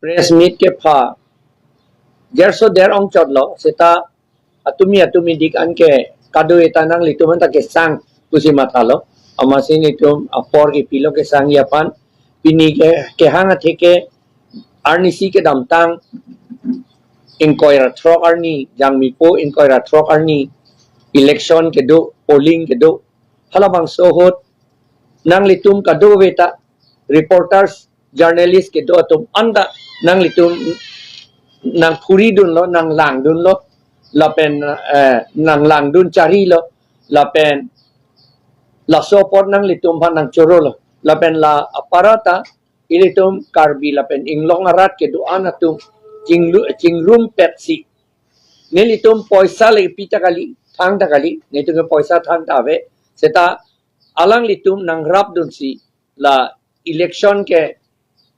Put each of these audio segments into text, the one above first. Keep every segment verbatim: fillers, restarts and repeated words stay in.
press meet kepha gerso der ongchotlo, seta atumi atumi dik anke kado-eta nanglitum anta kesang pusi mathalo. Amatsi nelitum apor kepilo kesangji aphan. Pini ke kehang atheke arnisi kedamtang ingkoi ra throk arni, Jangmipo ingkoi ra throk arni election kedo, polling kedo. Halabangso ahut nanglitum kadokaveta reporters, journalist kedo atum anta nanglitum nangphuridunlo, nanglangdunlo, lapen, eh, nanglangdun charilo, lapen laso apot nanglitum aphan nangchorolo, lapen la aparata ilitum Karbi lapen Inglong arat kedo-an atum chinglu-, chingrumpetsi nelitum poisa le pi ta kali, thang ta kali, nelitum ke poisa thang ta ave, seta alanglitum nangrapdunsi la election ke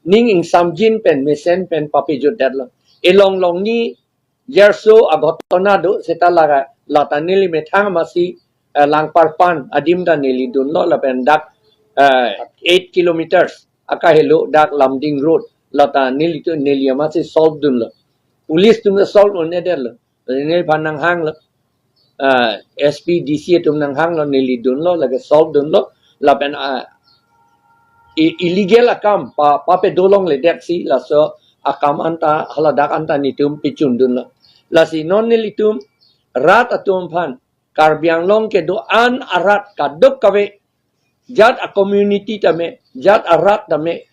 ning ingsamjin pen mesen pen papejutdetlo. Elong longni gerso aghotona do, seta laga lata neli methang amatsi, eh, Langparpan adim ta neli dunlo, lapen dak, eh, eight kilometers akahelo dak Lumding Road, lata nelitum, neli amatsi solve dunlo. Police atum ta solve un-edetlo. Neliphan nanghanglo. Ah, S P, D C atum nanghanglo, neli dunlo, lake solve dunlo. Lapen, ah, i-, illegal akam pa, papedo longledetsi laso akam anta, haladak anta nelitum pechundunlo. Lasi non nelitum rat atum aphan, Karbi Anglong kedo-an arat kadokave, jat a-community tame, jat arat tame,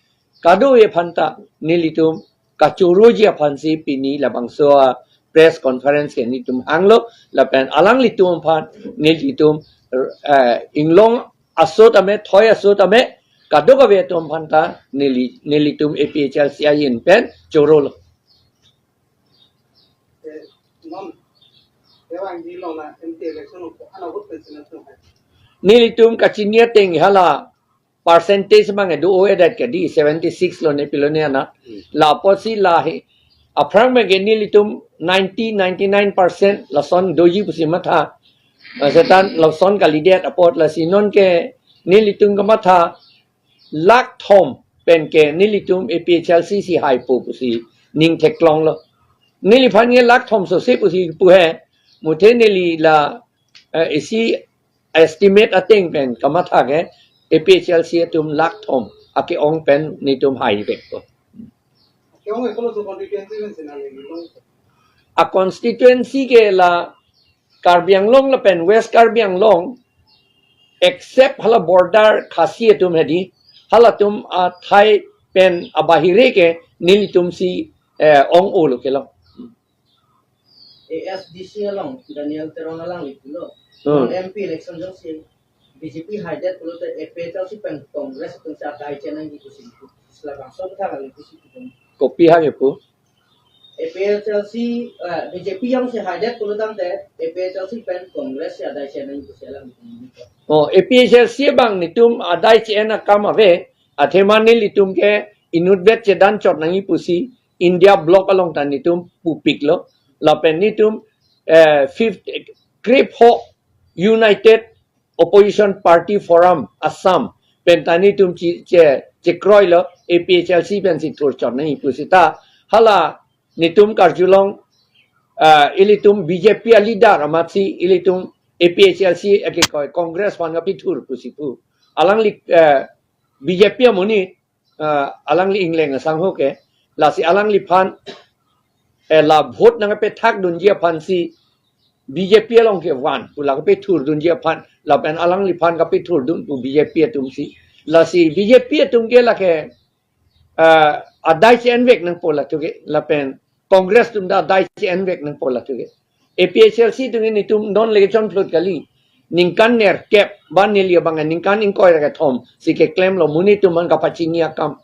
kadokave aphanta nelitum kachoroji aphansi pini labangso a-press conference ke nelitum hanglo, lapen alanglitum aphan nelitum, eh, Inglong aso tame, thoi aso tame, kadokave atum aphanta neli, nelitum A P H L C ahin pen chorolo. Nelitum kachini ateng hala percentage abang do-o-edet ke di, seventy six lo ne pilo ne ana. Hmm. La apotsi la he, aphrang abang ke nelitum ninety, ninety nine percent lason doji pusi matha. Eh, seta lason kalidet apot, lasi non ke nelitum kamatha lakh thom pen ke nelitum A P H L C si haipo pusi ning theklonglo. Neliphan ke lakh thom sose pusi pu he, muthe neli la, eh, isi estimate ateng pen kamatha ke A P H L C atum lakh thom ake-ong pen nelitum haivekpo. Ake-ong ekolo so constituency pen sina neli long. A-constituency ke la Karbi Anglong lapen West Karbi Anglong, except hala border Khasi atum hedi, halatum athai pen abahire ke nelitum si, eh, ong-olo kelong. A S D C along Daniel Teron alangli pulo. Hmm. Non M P election jongsi B J P haidet pulote A P H L C pen Congress atum si adai chenangji pusi. Labangso kethang ali pusi putum. Kopi hang ipu? A P H L C, eh, B J P jongsi haidet pulo tangte, A P H L C pen Congress si adai chenangji pusi alam. Oh, A P H L C abang nelitum adai che-en akam ave, athema nelitum ke inutvet chedan chot nangji pusi India Bloc along ta nelitum pupiklo. Lapen nelitum, eh, fifth, krepho United Opposition Party Forum Assam pen ta nelitum che, che, chekroilo, A P H L C pensi thurchot nangji pu seta hala nelitum karjulong, ah, ilitum B J P a-leader amatsi ilitum A P H L C akekoi Congress aphan kapethur pusi pu. Alangli, eh, B J P amonit, ah, alangli Ingleng asangho ke, lasi alangliphan, eh, la vote nangkapethakdunji aphansi B J P along kevan pu la kapethurdunji aphan, lapen alangliphan kapethurdun pu B J P atumsi. Lasi B J P atum ke lake, ah, adai che-envek nangpo latum ke, lapen Congress atum ta adai che-envek nangpo latum ke. A P H L C atum ke nelitum non le kechonphlut kali. Ningkan nerkep, ba neli abang ningkan ingkoi ra kethom si keklemlo, monit atum aphan kapachini akam.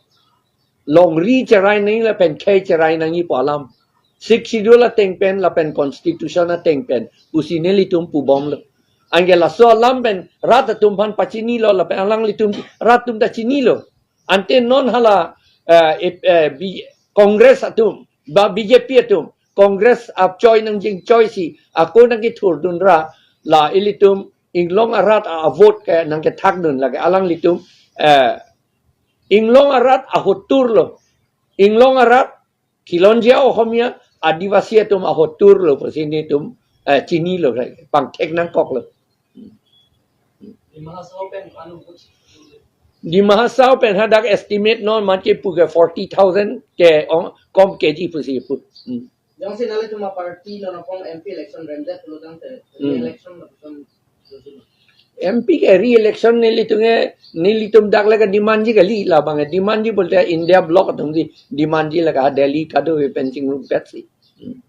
Longri cherai nangji lapen khei cherai nangji pu alam. Sixth Schedule ateng pen lapen Constitution ateng pen pusi nelitum pubomlo. Anke laso alam pen rat atum aphan pachinilo lapen alanglitum rat atum ta chinilo. Ante non hala, eh, eh, eh, B-, Congress atum, ba B J P atum, Congress apchoi nangjinchoi si, ako nangkethurdun ra, la ilitum Inglong arat a-vote ke nangkethakdun lake alanglitum, eh, Inglong arat ahotur lo. Inglong arat Khilonjia Ohomia Adivasi atum ahotur lo pusi nelitum, eh, chinilo, pangthek nangkoklo. Dima Hasao pen anu Dima Hasao pen hadak estimate non mati puke forty thousand ke ong, kom keji pusi pu. Hmm. Jongsi nanglitum aparty non apong M P election remdet pulo tangte Hmm. Election lapuson M P ke re-election nelitum ke, nelitum dak lake demand ji kali, labang ke demand ji pulote India bloc atum si demand ji lake, Delhi kadokave pen chingrumpet si. Hmm.